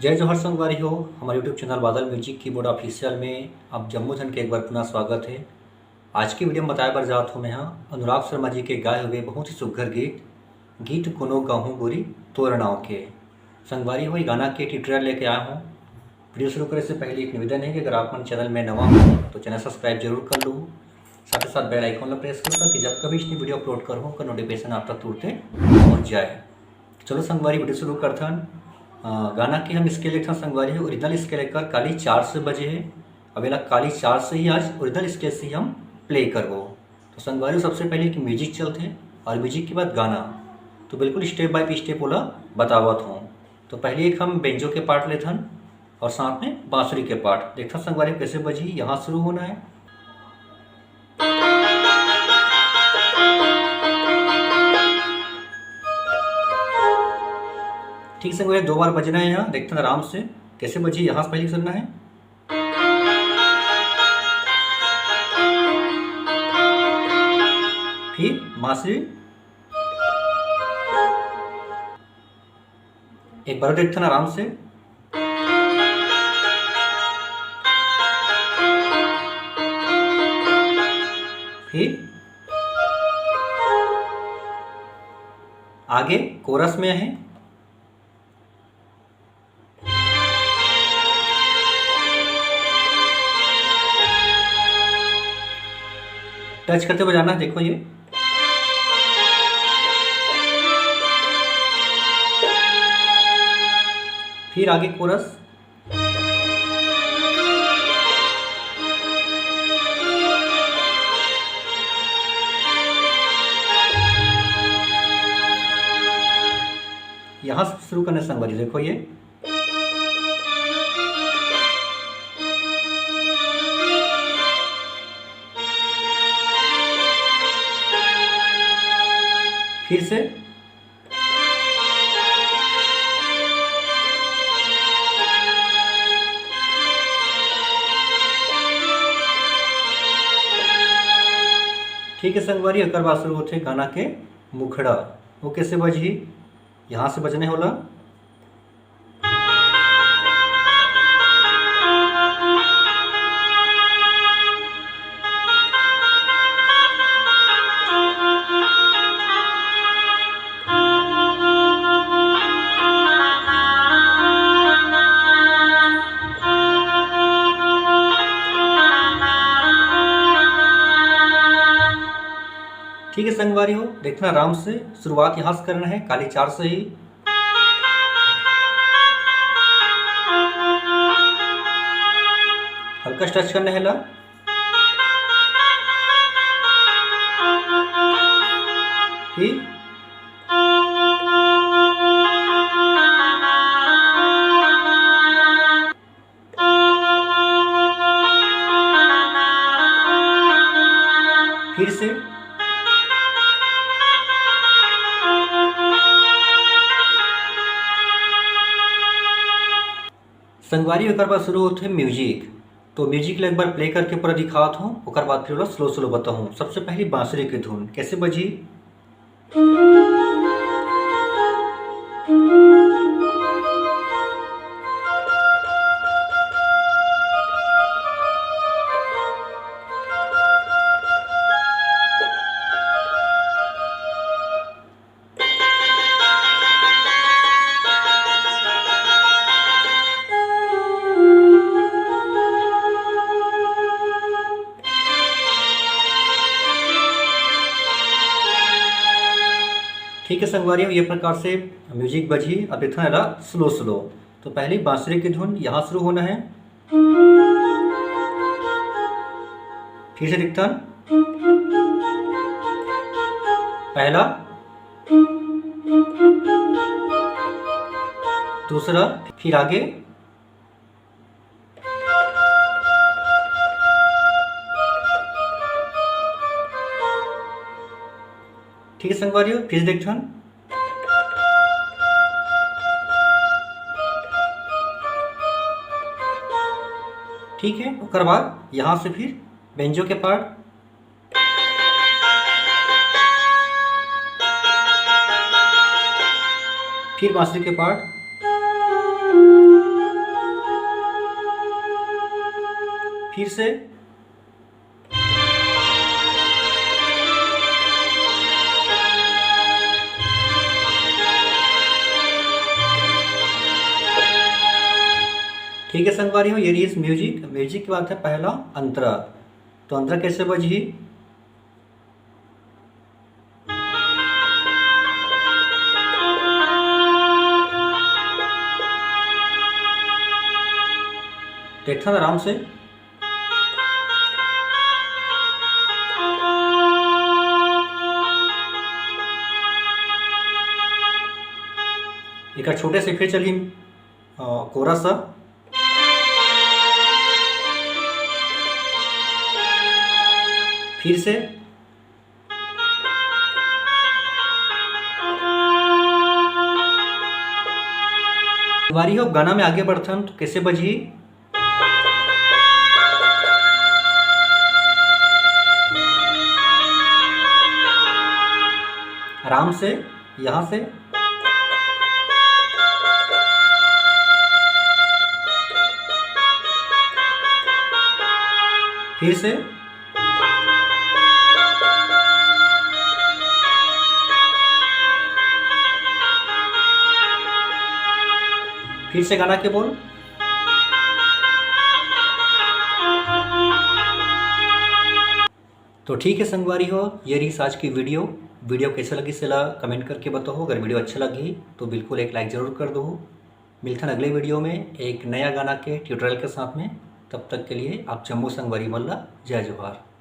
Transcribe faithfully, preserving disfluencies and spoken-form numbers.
जय जोहार संगवारी हो, हमर YouTube चैनल बादल म्यूजिक कीबोर्ड ऑफिशियल में आप जम्मो झन के एक बार पुनः स्वागत है। आज की वीडियो में बताए बर जात हूँ मैं हा अनुराग शर्मा जी के गाए हुए बहुत ही सुघर गीत, गीत कोनो गाहूँ गोरी तोर नाव के। संगवारी हो, ये गाना के ट्यूटोरियल लेके आया हूँ। वीडियो शुरू करे से पहले एक निवेदन है कि अगर आप मन चैनल में नवा हो तो चैनल सब्सक्राइब जरूर कर लो, साथ ही साथ बेल आइकन ला प्रेस करो, ताकि जब कभी इसने वीडियो अपलोड करूँ, ओकर नोटिफिकेशन आप तक तुरंते पहुँच जाए। चलो संगवारी, वीडियो शुरू करथन। अ, गाना के हम स्केल देखथन संगवारी हो, ओरिजिनल स्केल एकर काली चार से बजे है। अब एला काली चार से ही आज ओरिजिनल स्केल से ही हम प्ले करबो। तो संगवारी हो, सबसे पहले एक म्यूजिक चलथे और म्यूजिक के बाद गाना। तो बिल्कुल स्टेप बाय स्टेप ओला बतावत हूँ। तो पहले एक हम बेंजो के पार्ट लेथन और साथ में बांसुरी के पार्ट। देखथन संगवारी हो कैसे बजही। यहाँ शुरू होना है। ठीक संगवारी, दो बार बजना है यहाँ। देखथन आराम से कैसे बजही। यहाँ से पहले सुनना है, फिर बांसुरी, एक बार देखथन आराम से। फिर आगे कोरस में है। टच करते बजाना है, देखो ये। फिर आगे कोरस। यहाँ से शुरू करने संगवारी, देखो ये। फिर से। ठीक है संगवारी, एकर बाद शुरू होथे गाना के मुखड़ा। वो कैसे बजही? यहाँ से बजने होला। ठीक है संगवारी हो, देखना आराम से, शुरुआत यहाँ से करना है, काली चार से ही। हल्का टच करना है ला। फिर फिर से। संगवारी, ओकर बाद शुरू होथे म्यूजिक। तो म्यूजिक ला एक बार प्ले करके पूरा दिखावत हूँ, ओकर बाद फिर ओला स्लो स्लो बताहूँ। सबसे पहली बांसुरी के धुन कैसे बजी। ठीक है संगवारी, ये प्रकार से म्यूजिक बजी। अब देखना है स्लो स्लो। तो पहली बांसुरी की धुन यहाँ शुरू होना है, फिर से दिखता पहला, दूसरा, फिर आगे। ठीक है संगवारी हो, फिर देखथन। ठीक है, ओकर बाद यहाँ से फिर बेंजो के पार्ट, फिर बांसुरी के पार्ट, फिर से। ठीक है संगवारी हो, ये रहिस म्यूजिक। म्यूजिक के बाद है पहला अंतरा। तो अंतरा कैसे बजही? देखथन आराम से। एकर छोटे से फिर चलही, अ, कोरस ह। फिर से। संगवारी हो, गाना में आगे बढ़थन तो कैसे बजही? आराम से, यहाँ से। फिर से। फिर से गाना के बोल। तो ठीक है संगवारी हो, ये रहिस आज की वीडियो। वीडियो कैसे लगिस, एला कमेंट करके बताओ। अगर वीडियो अच्छा लगी तो बिल्कुल एक लाइक जरूर कर दो। मिलथन अगले वीडियो में एक नया गाना के ट्यूटोरियल के साथ में। तब तक के लिए आप जम्मो संगवारी मन ला जय जोहार।